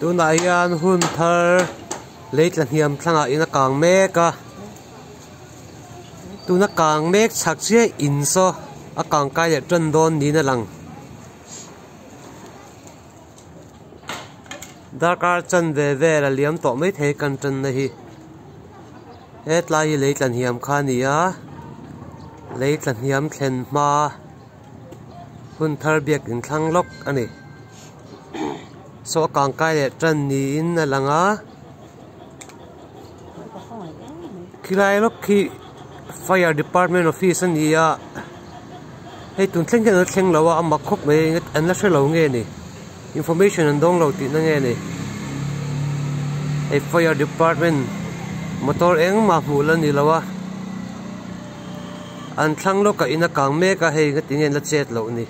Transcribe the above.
Tunah hian hun thar lei tla hniam thlangah in a kang mek a tuna kang mek chhak chiah in saw a kang kai leh tan dawn niin a lang. Darkar chanve vel a liam tawh maithei kan tanna hi hetlai hi lei tla hniam kha a ni a lei tla hniam thlen hma hun thar biak inthlang lawk a ni saw a kang kai leh tan niin a lang a khilai lawk khi fire department office a ni a hei tun thleng hian an la thleng lo a a mak khawp mai an la hre lo nge ni information an dawng lo tihna nge ni hei fire department motor engmah hmuh la ni lo a an thlang lawkah in a kang mek a hei ngatinge an la chet loh ni.